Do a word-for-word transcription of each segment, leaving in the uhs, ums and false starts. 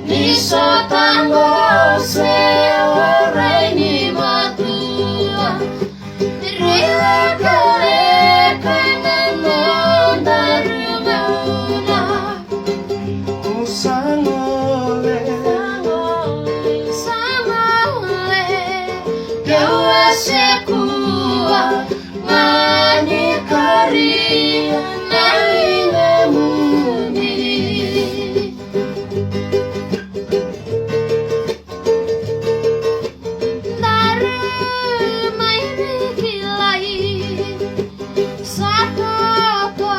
Ni so taqo se warai ni matua. Rui lekaleka na nodaru gauna. Sa gole, sa gole. Keu a se kua ga ni karia na ligamuni. Daru mai ni kilai sa totokale.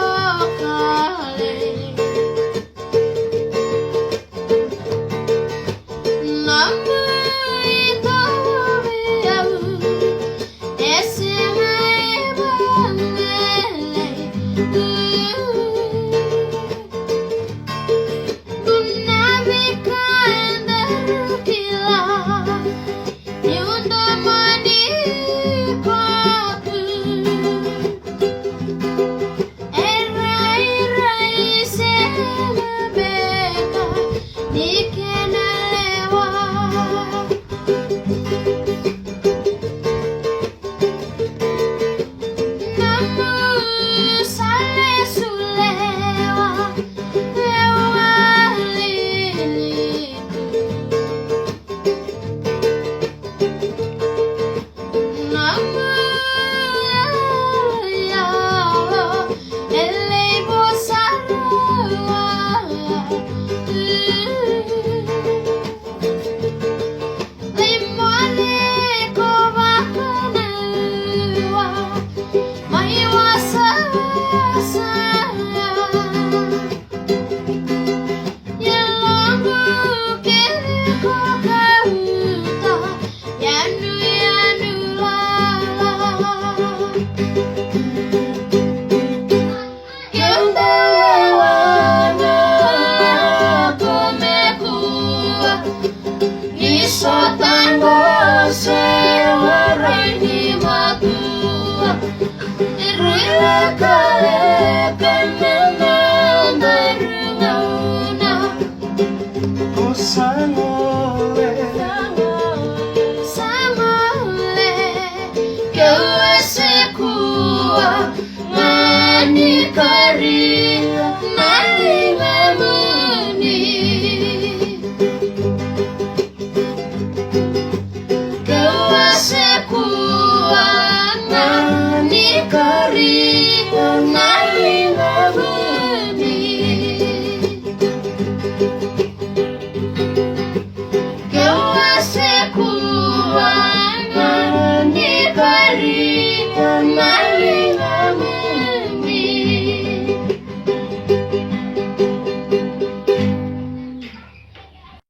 Na mai tau vei au e sega e vanele. Dua na veika e daru kila, niu domoni kotu. E rairai sega beka ni kena lewa. Namu sa lesu lewa, lewa lilitu.